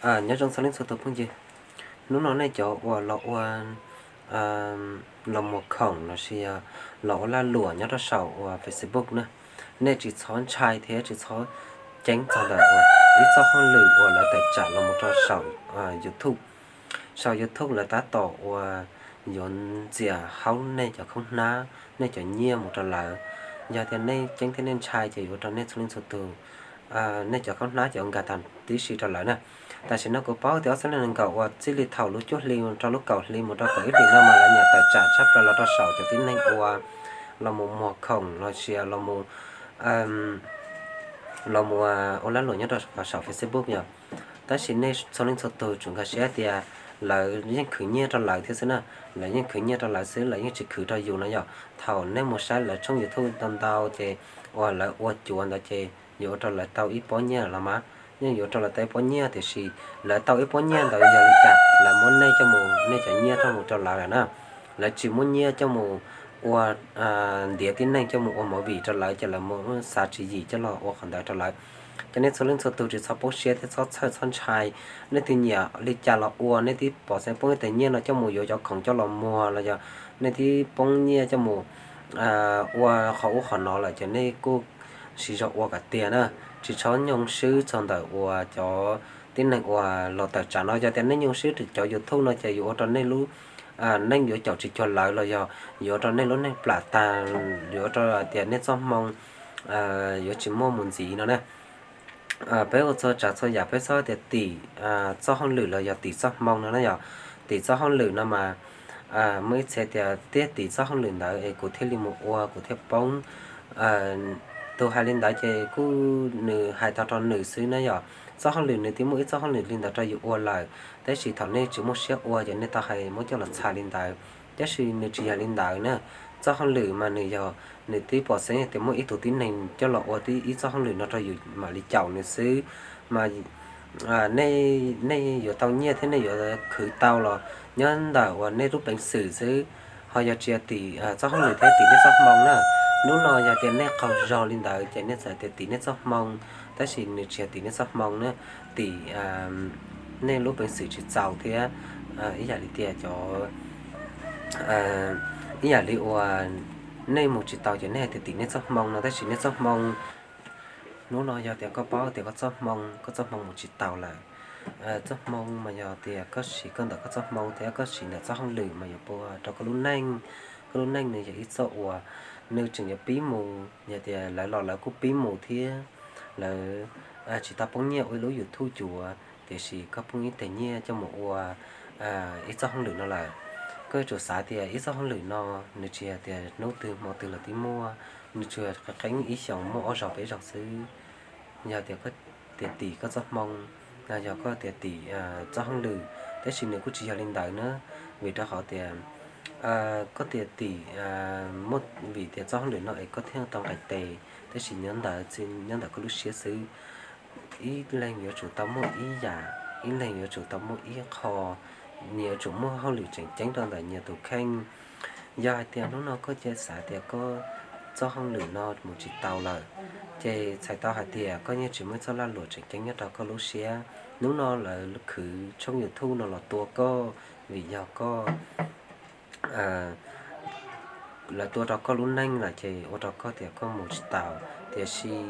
Nyob zoo txhua leej txhua tus phooj ywg, hnub no nej cov uas los ua, los muag khoom los sis los ua lag luam nyob rau saum uas Facebook na, nej tsis txhob ntshai thiab tsis txhob ceeb txog ntawm uas ib txoj hauj lwm uas lawv tawm tsam los mus rau saum YouTube. Saum YouTube lawv tab tom uas yuav ntxias haub nej cov khaub hnab, nej cov nyiaj mus rau lawv. Yog tias nej ceeb thiab nej ntshai ces yuav ua rau nej txhua leej txhua tus, nej cov khaub hnab ces ua nkag tag tib si rau lawv na. Tam sim no kuv paub tias ob txhiab nees nkaum uas txij li thaum lub cuaj hli rau lub kaum hli mus rau kaum ib hlis no mas lawv nyiam tawm tsam tshaj plaws los rau saum cov tib neeg uas los mus muag khoom los sis los mus, los mus ua lag luam nyob rau saum Facebook yom. Tab sis nej txhua leej txhua tus tsum nkag siab tias lawv yeej khwv nyiaj rau lawv thiab xwb na. Lawv yeej khwv nyiaj rau lawv xwb, lawv yeej tsis khwv rau yus no yom. Thaum nej mus saib lawv tshooj YouTube ntau ntau ces uas lawv ua cuav ntawd ces yuav ua rau lawv tau ib pob nyiaj los mas, yeej yuav ua rau lawv tau ib pob nyiaj, tiam sis lawv tau ib pob nyiaj ntawd yog li cas? Lawv muab nej coj mus, nej cov nyiaj coj mus rau lawv lawm na. Lawv tsis muab nyiaj coj mus ua, ntiav tib neeg coj mus ua movie rau lawv ces lawv mus xav tswv yim coj los ua qhov ntawd rau lawv. Ces nej txhua leej txhua tus tsis txhob poob siab thiab txhob txhawj txhob ntshai. Nej twb nyiam li cas los ua, nej twb pom xeeb poob tej nyiaj no coj mus yuav cov khoom coj los muag los yog nej twb poob nyiaj coj mus ua qhov ub qhov no lawm ces nej kuj siv zog ua kom tiag na. Tsis txhob nyoo swb txog ntawm uas cov tib neeg uas los tawm tsam no. Yog tias nej nyoo swb cov YouTube no ces yuav ua rau nej lub neej yuav caum tsis cuag lawv los yog yuav ua rau nej lub neej plam tag, yuav ua rau tias nej txoj hmoo yuav tsis muaj mus ntxiv no na. Peb ua txhua tsav txhua yam peb txhob tias tim txoj hauj lwm los yog tim txoj hmoo no na yom. Tim txoj hauj lwm no mas muaj ib txhia tias tiag tim txoj hauj lwm ntawd es kuv thiaj li mus ua kuv thiaj poob. Tus hais li ntawd ces kuj nws hais tau rau nws xwb na yom. Txoj hauj lwm nws twb muaj ib txoj hauj lwm li ntawd rau yus ua lawm, tab sis thaum nej tsis muaj siab ua ces nej tau hais muab coj los txhais li ntawd. Tab sis nws tsis yog li ntawd na. Txoj hauj lwm mas nws yog nws twb pom xeeb tias muaj ib tug tib neeg coj los ua tib ib txoj hauj lwm no rau yus mam li caum nws xwb. Mas nej yuav tau nyiaj thiab nej yuav khwv tau los nyob ntawm uas nej lub peev xwm xwb. Ho yog tsis yog tim txoj hauj lwm thiab tim nej txoj hmoo na. Hnub no yog tias nej qaug zog li ntawd ces nej txhais tias tim nej txoj hmoo, tab sis nws tsis yog tim nej txoj hmoo na. Tim nej lub peev xwm tsis txaus thiab ib yam li tias cov ib yam li uas nej mus tsis tau ces nej hais tias tim nej txoj hmoo no, tab sis nej txoj hmoo, hnub no yog tias koj paub tias koj txoj hmoo, koj txoj hmoo mus tsis tau lawm. Txoj hmoo mas yog tias koj siv koj ntawm koj txoj hmoo thiab koj siv ntawm txoj hauj lwm mas yuav pab rau koj lub neej. Koj lub neej nws yog ib txoj uas nws tseem yuav pib mus, yog tias lawv los lawv kuj pib mus thiab, lawv tsis tau poob nyiaj ua ib lub YouTube cuav, tiam sis koj poob ib teg nyiaj coj mus ua ib txoj hauj lwm no lawm. Koj yuav tsum xav tias ib txoj hauj lwm no nws tsis yog tias hnub twg hmo twg los twb muaj, nws tsuas qeeb ib xyoos muaj ob zaug peb zaug xwb. Yog tias koj tias tim koj txoj hmoo, yog koj tias tim txoj hauj lwm, tab sis nws kuj tsis yog li ntawd na, vim rau qhov tias koj tias tim muaj, vim tias txoj hauj lwm no es koj thiaj tau nqaij tes, tab sis nyob ntawd, nyob ntawm koj lub siab xwb. Ib leeg yuav tsum tau muaj ib yam, ib leeg yuav tsum tau muaj ib qho, nyias yuav tsum muaj hauj lwm tseem ceeb rau ntawm nyias tus kheej. Yog hais tias hnub no koj cia xav tias koj txoj hauj lwm no mus tsis tau lawm, ces txhais tau hais tias koj yeej tsis muaj ib txoj lag luam tseem ceeb nyob rau koj lub siab. Hnub no lawv khwv tshooj YouTube no los tua koj, vim yog koj lawv tua rau koj lub neej lawm ces ua rau koj tias koj mus tsis tau. Tiam sis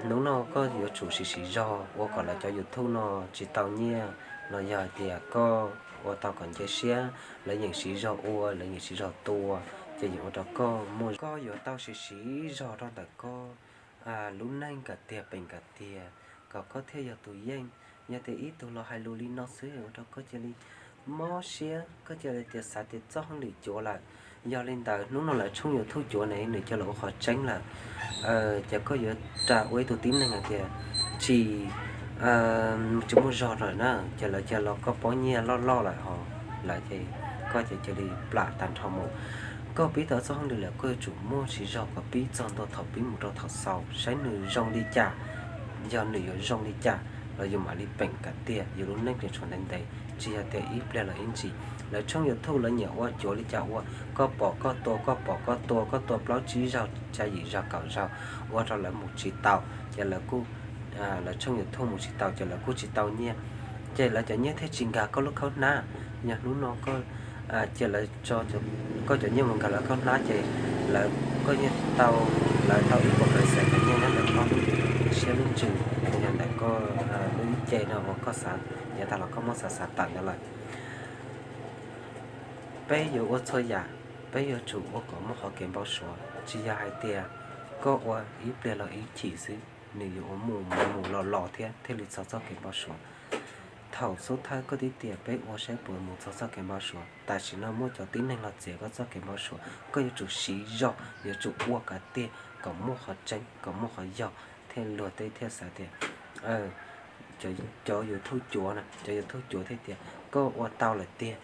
hnub no koj yuav tsum siv siv zog ua kom lawv cov YouTube no tsis tau nyiaj, los yog hais tias koj ua tau kom nce siab, lawv yeem siv zog ua, lawv yeem siv zog tua, ces yeem ua rau koj muaj, koj yuav tau siv siv zog rau ntawm koj lub neej kom tiag peem kom tiag, kom koj thiaj yog tus yeej. Yog tias ib tug los hais lus li no xwb ua rau koj cia li mob siab, koj cia li tias xav tias txoj hauj lwm cuav lawm. Yog li ntawd hnub no lawv tshooj YouTube cuav ne, nws coj los ua qhov tseeb lawm, ces koj yuav ras ua ib tug tib neeg hais tias tsis, tsis muaj zog lawm na, ces lawv cia los koj pob nyiaj loj loj lawm ho, lawv ces koj ces cia li plam tag nrho mus. Koj pib tau txoj hauj lwm lawm koj yuav tsum muaj siv zog kom pib txog ntua thaum pib mus rau thaum xaus saib nws zoo li cas. Yog nws yuav zoo li cas los yus mam li peem kom tiag, yus lub neej nws tshuav ntev ntev, tsis yog tias ib pliag los ib ntsis. Lawv tshooj YouTube lawv nyiam ua cuav li cas ua, koj pom koj tua, koj pom koj tua, koj tua plaub tsib zaug, xya yim zaug, kaum zaug, ua rau lawv mus tsis tau, ces lawv kuj, lawv tshooj YouTube mus tsis tau ces lawv kuj tsis tau nyiaj. ces lawv cov nyiaj thiaj tsis nkag koj lub khaub hnab. Yog hnub no cia lawv tso koj cov nyiaj mus nkag lawv khaub hnab ces lawv, koj yeej tau, lawv tau ib puas percent cov nyiaj nyob ntawm koj lub siab lub ntsws, yog ntawm koj lub ib ce no uas koj xav yav tas los koj muab xav xav tawm ntawd lawm. Peb yuav ua txhua yam, peb yuav tsum ua kom muaj qhov kev npau suav, tsis yog hais tias koj ua ib pliag los ib chim xwb, nws yuav ua mus mus los los thiab thiaj li txog txoj kev npau suav. Thaum xub thawj koj twb tias peb ua saib puas mus txog txoj kev npau suav, tam sim no muaj cov tib neeg los txiav koj txoj kev npau suav, koj yuav tsum siv zog, yuav tsum ua kom tiag kom muaj qhov tseeb kom muaj qhov yog thiaj luag tej thiaj xav tias, cov YouTube cuav, cov YouTube cuav thiaj tias koj ua tau lawm tiag.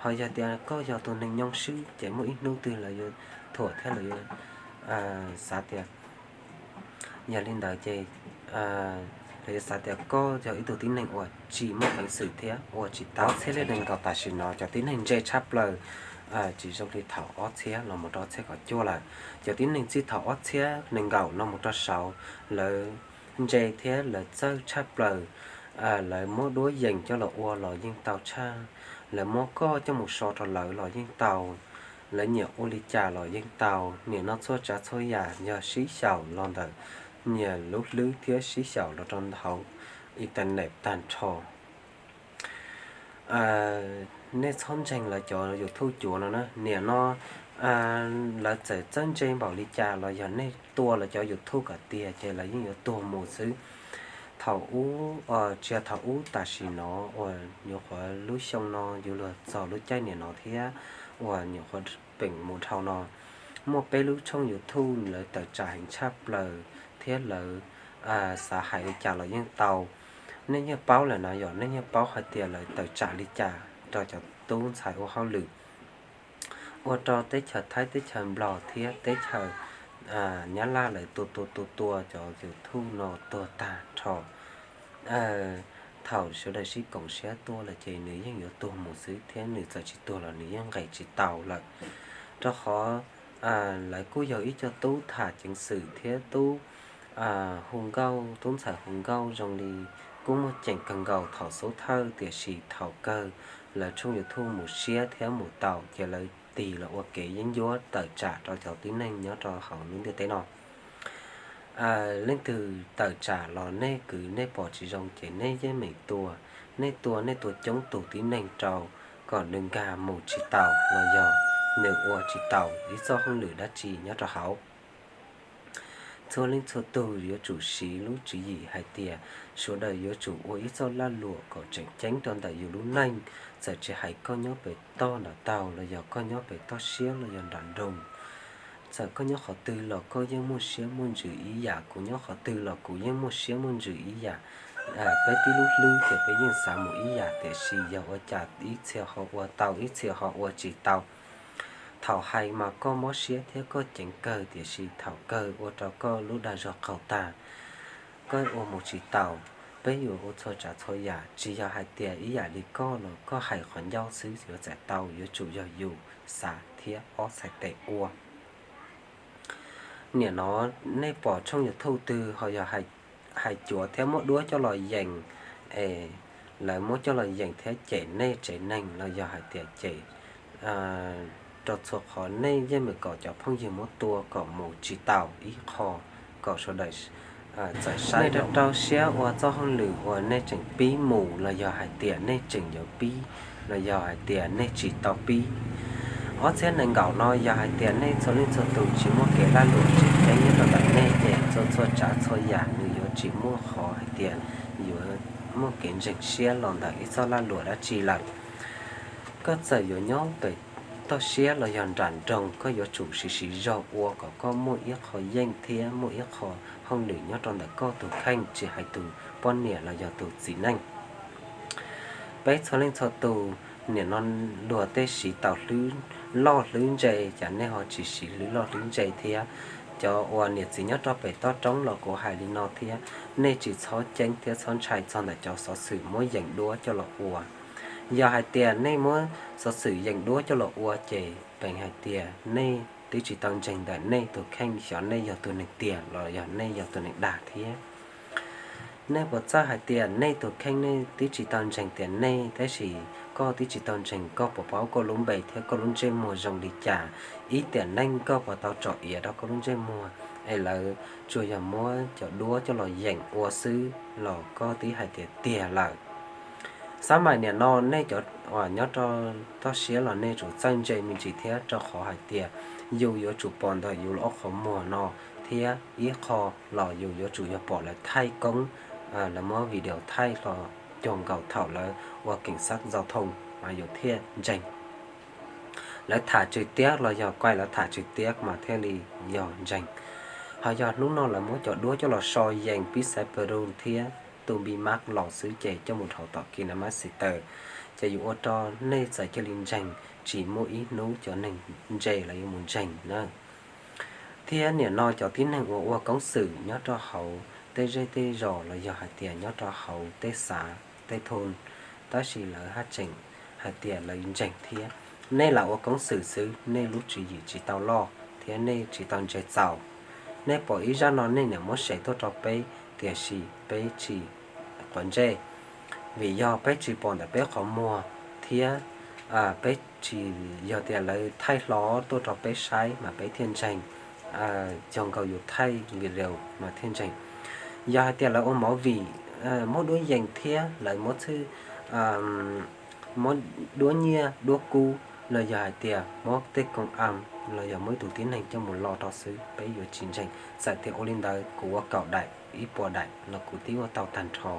Ho yog tias koj yog tus neeg nyoo swb ces muaj ib hnub twg lawv yuav thuam thiab lawv yuav xav tias, yog li ntawd ces lawv yuav xav tias koj yog ib tug tib neeg uas tsis muaj peev xwm thiab ua tsis tau. Ob txhiab nees nkaum tam sim no cov tib neeg ntse tshaj plaws, tsis zoo li thaum ob txhiab los mus rau ob txhiab kaum cuaj lawm. Cov tib neeg txij thaum ob txhiab nees nkaum no mus rau saud, lawv ntse thiab lawv txawj tshaj plaws. Lawv muab duab yees coj los ua los yeej tau tshaj, lawv muab koj coj mus so rau lawv los yeej tau, lawv nyiam ua li cas los yeej tau. Nim no txhua tsav txhua yam yog sib xyaum los ntawm nyiam lub hlwb thiab sib xyaum los rau hauv internet tag nrho. Nej txhob ntseeg lawv cov YouTube cuav no na. Nim no lawv txawm txawj ntse npaum li cas los yog nej tua lawv cov YouTube kom tiag ces lawv yeej yuav tuag mus xwb. Thaum ub, tsis yog thaum ub, tam sim no uas nyuam qhuav lub xyoo no yuav luag txog lub caij nim no thiab uas nyuam qhuav peem mus dhau no, muaj peb lub tshooj YouTube lawv tawm tsam heev tshaj plaws thiab lawv xav hais li cas los yeej tau. Nej yeej paub lawm na yom, nej yeej paub hais tias lawv tawm tsam li cas rau cov tub ntxhais ua hauj lwm ua rau teb chaws Thaib, teb chaws Nplog thiab teb chaws Nyab Laj lawv tua tua tua tua cov YouTube no tuag tag nrho. Thaum sawv daws sib koom siab tua lawm ces nws yeej yuav tuag mus xwb thiab nws txawm tsis tuag los nws yeej nqis tsis tau lawm. Rau qhov lawv kuj yog ib co tub tham ceev xwm thiab tub hu nkauj, tub ntxhais hu nkauj zoo li kuj muaj ceem kawg nkaus thaum xub thawj, tiam sis thaum kawg lawv tshooj YouTube mus siab thiab mus tau ces lawv tig los ua kev yeeb ncuab tawm tsam rau cov tib neeg nyob rau hauv lub ntiaj teb no. Leej twg tawm tsam los nej kwv nej pom tsis zoo ces nej yeej meem tua. Nej tua, nej tua coob tus tib neeg rau kom nws nkag mus tsis taus los yog nws ua tsis taus ib txoj hauj lwm dab tsi nyob rau hauv. Txhua leej txhua tug yuav tsum siv lub tswv yim hais tias sawv daws yuav tsum ua ib txoj laj luam kom tseem ceeb rau ntawm yus lub neej. Txawm tsis hais koj nyob pem toj nram taug los yog koj nyob pem toj siab los yog nram nroog, txawm koj nyob qhov twg los koj yeej muaj siab muaj ntsws ib yam, kuv nyob qhov twg los kuv yeej muaj siab muaj ntsws ib yam. Peb tib lub hlwb ces peb yeej xav mus ib yam, tiam sis yog ua cas ib txhia ho ua tau ib txhia ho ua tsis tau. Thaum hais mas koj mob siab thiab koj ceev kawg, tiam sis thaum kawg ua rau koj lub dag zog qaug tag, koj ua mus tsis taus. Peb yuav ua txhua tsav txhua yam, tsis yog hais tias ib yam li koj los koj hais qhov ncauj xwb yuav txais tau, yuav tsum yog yus xav thiab ob txhais tes ua. Nim no nej pom tshooj YouTube twg ho yog hais cuav thiab muab duab coj los yees, es lawv muab coj los yees thiab cem nej tsev neeg los yog hais tias cem rau txhua qhov, nej yeej meem kom cov phooj ywg muab tua kom mus tsis taus ib qho, kom sawv daws txawm saib rau siab ua txoj hauj lwm uas nej tseem pib mus los yog hais tias nej tseem yuav pib los yog hais tias nej tsis tau pib. Ob txhiab nees nkaum no yog hais tias nej txhua leej txhua tus tsis muaj kev lag luam tseem ceeb nyob rau ntawm nej ces txhua txhua tsav txhua yam nws yuav tsis muaj qhov hais tias yuav muaj kev ntseeg siab los ntawm ib txoj lag luam dab tsi lawm. Koj txawm yuav nyob pem toj siab los yog nram nroog, koj yuav tsum siv siv zog ua kom koj muaj ib qho yeej thiab muaj ib qho hauj lwm nyob rau ntawm koj tus kheej, tsis hais tus poj niam los yog tus txiv neej. Peb txhua leej txhua tus, nim no luag tej siv tau hlwb loj hlwb ntse, cas nej ho tsis siv hlwb loj hlwb ntse thiab? Cov uas niam txiv nyob rau pem toj roob los kuv hais li no thiab, nej tsis txhob ceeb thiab txhob ntshai txog ntawm cov xov xwm muab yees duab coj los ua. Yog hais tias nej muab xov xwm yees duab coj los ua ces peem hais tias nej twb tsis tau ntseeg ntawm nej tus kheej, xyov nej yog tus neeg tiag los yog nej yog tus neeg dag thiab. Nej puas txawj hais tias nej tus kheej nej twb tsis tau ntseeg tias nej, tab sis koj twb tsis tau ntseeg koj puas paub koj lub npe thiab koj lub ntsej muag zoo li cas? Ib tiam neej koj puas tau tsom iav rau koj lub ntsej muag, es lawv tsuas yog muab cov duab coj los yeem ua xwb los koj twb hais tias tiag lawm. Xab maim niam no nej cov uas nyob rau toj siab los nej tsum txawj ntse me ntsis thiab, rau qhov hais tias yus yuav tsum pom ntawm yus ob qhov muag no, thiab ib qho los yus yuav tsum yog pom lawv thaij koob, lawv muab video thaij los cuag nkaus thaum lawv ua keem xab ntxau thoo mas yus thiaj ntseeg. Lawv tham tswm tiab los yog kuaj lawv tham tswm tiab mas thiaj li yog ntseeg. Ho yog hnub no lawv muab cov duab coj los so yees pib xaiv pw rus thiab tu npi mab los xwb ces coj mus dhau tom kis na mab xis taws, ces yus ua rau nej txawm cia li ntseeg, tsis muaj ib hnub cov neeg ntse los yuav mus ntseeg na. Thiab niam no cov tib neeg uas ua koob xwm nyob rau hauv tej zej tej zos los yog hais tias nyob rau hauv tej xav tej thoo, tab sis lawv haj tseem hais tias lawv ntseeg thiab. Nej lam ua koob xwm xwb, nej lub tswv yim tsis tau loj thiab nej tsis tau ntse txaus. Nej pom ib zaj no nej niam muab sev tuaj rau peb, tiam sis peb tsis quav ntsej, vim yog peb tsis pom ntawm peb qhov muag thiab peb tsis, yog tias lawv thaij hlo tuaj rau peb saib mas peb thiaj ntseeg, cuag nkaus yus thaij video mas thiaj ntseeg. Yog hais tias lawv ua movie, muab duab yees thiab lawv muab txhwj, muab duab nyiaj duab kub, los yog hais tias muab tej koom am los yog muab ib tug tib neeg coj mus lo rau xwb peb yuav tsis ntseeg. Txawm tias ua li ntawd kuv ua kaum daim ib puas daim los kuv twb ua tau tag nrho.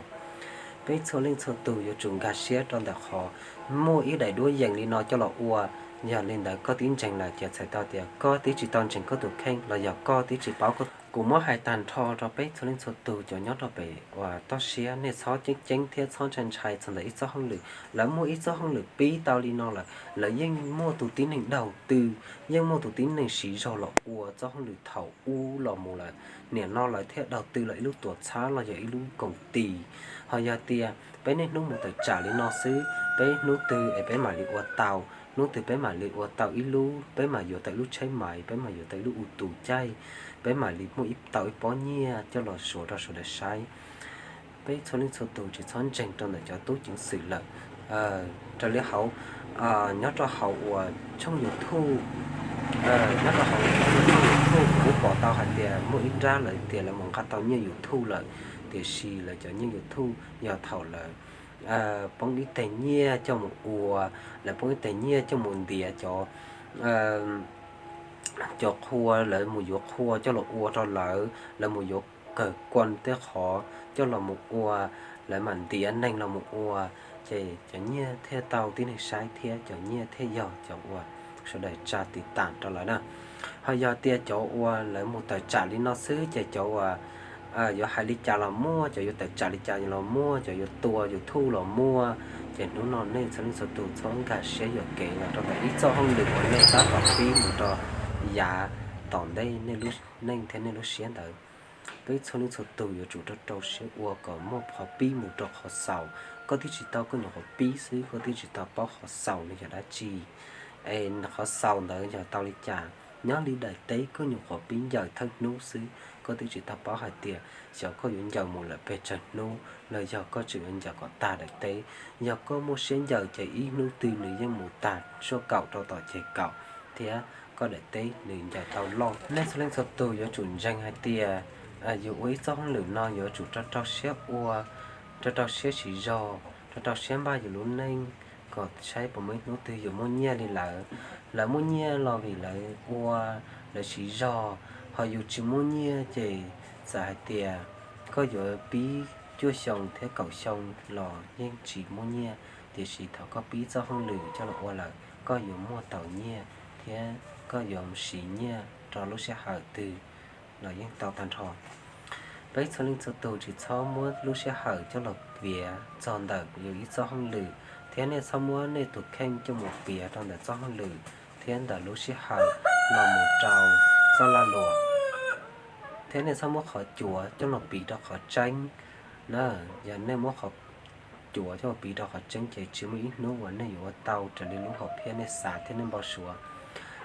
Peb txhua leej txhua tus yuav tsum nkag siab rau ntawm qhov muaj ib daim duab yees li no coj los ua. Yog li ntawd koj twb ntseeg lawm ces txhais tau tias koj twb tsis tau ntseeg koj tus kheej los yog koj twb tsis paub koj. Kuv muab hais tag nrho rau peb txhua leej txhua tus cov nyob rau pem uas toj siab, nej txhob ceeb ceeb thiab txhob ntshai ntshai txog ntawm ib txoj hauj lwm. Lawv muaj ib txoj hauj lwm pib tau li no lawm, lawv yeej muaj tus tib neeg daug tw, yeej muaj tus tib neeg siv zog los ua txoj hauj lwm thaum ub los mus lawm. Niam no lawv thiaj daug tw los ib lub tuam txhab los yog ib lub koom tis. Ho yog tias peb niaj hnub mus tawm tsam li no xwb, peb hnub twg es peb mam li ua tau, hnub twg peb mam li ua tau ib lub, peb mam yuav tau ib lub tsheb maiv, peb mam yuav tau ib lub u tus caij, peb mam li muaj tau ib pob nyiaj coj los suav rau sawv daws saib. Peb txhua leej txhua tus tsis txhob ntseeg rau ntawm cov tub ceev xwm lawm. Raws li hauv, nyob rau hauv uas tshooj YouTube, nyob rau hauv YouTube kuv pom tau hais tias muaj ib nrab lawv tias lawv mus nqa tau nyiaj YouTube lawm, tiam sis lawv cov nyiaj YouTube yog thaum lawv poob ib teg nyiaj coj mus ua, lawv poob ib teg nyiaj coj mus ntiav cov cov qhua, lawv mus yuav qhua coj los ua rau lawv, lawv mus yuav kawg kuas tej qhov coj los mus ua, lawv mam ntiav neeg los mus ua, ces cov nyiaj thiaj tau tib neeg saib thiab cov nyiaj thiaj yog cov uas sawv daws tsa tiv tam rau lawv na. Ho yog tias cov uas lawv mus tawm tsam li no xwb ces cov uas yuav hais li cas los muaj, cov yuav tawm tsam li cas los muaj, cov yuav tua YouTube los muaj. Ces hnub no nej txhua leej txhua tus txhob nkag siab yuam kev los rau ntawm ib txoj hauj lwm uas nej tab tom pib mus rau yav tom ntej nej lub neej thiab nej lub siab ntawd. Peb txhua leej txhua tus yuav tsum rau rau siab ua kom muaj qhov pib mus rau qhov xaus. Koj twb tsis tau koj nyuam qhuav pib xwb, koj twb tsis tau paub qhov xaus nws yog dab tsi, es qhov xaus ntawd yog tau li cas. Nyob li daim teb koj nyuam qhuav pib ncaws thawj hnub xwb, koj twb tsis tau paub hais tias xyov koj yuav ncaws mus lawm pes tsawg hnub los yog koj tseem yuav ncaws kom tag daim teb. Yog koj muaj siab ncaws ces ib hnub twg nws yeej mus tag suab kaum rau tom ceg kaum, thiab koj daim teb nws ncaws tau loj. Nej txhua leej txhua tus yuav tsum ntseeg hais tias yus ua ib txoj hauj lwm no yuav tsum rau rau siab ua, rau rau siab siv zog, rau rau siab npaj yus lub neej, kom saib puas muaj ib hnub twg yus muaj nyiaj li lawv. Lawv muaj nyiaj los vim lawv ua, lawv siv zog. Ho yus tsis muaj nyiaj ces txawm hais tias koj yuav pib cuaj xyoo thiab kaum xyoo los yeej tsis muaj nyiaj, tiam sis thaum koj pib txoj hauj lwm coj los ua lawm koj yuav muaj tau nyiaj, thiab koj yuav siv nyiaj rau lub sij hawm twg los yeej tau tag nrho. Peb txhua leej txhua tus tsis txhob muab lub sij hawm coj los piav txog ntawm yus ib txoj hauj lwm, thiab nej txhob muab nej tus kheej coj mus piav rau ntawm txoj hauj lwm thiab ntawm lub sij hawm los mus rau txoj lag luam, thiab nej txhob muab qhov cuav coj los piv rau qhov tseeb na. Yog nej muab qhov cuav coj los piv rau qhov tseeb ces tsis muaj ib hnub uas nej yuav ua tau raws li lub hom phiaj nej xav thiab nej npau suav.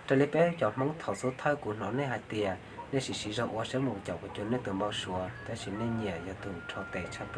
Raws li peb cov Hmoob thaum xub thawj kuv hnov nej hais tias Nej sim siv zog ua saib mus caum kuv cov nej tus npau suav, tab sis nej nyiam yog tus rho tes tshaj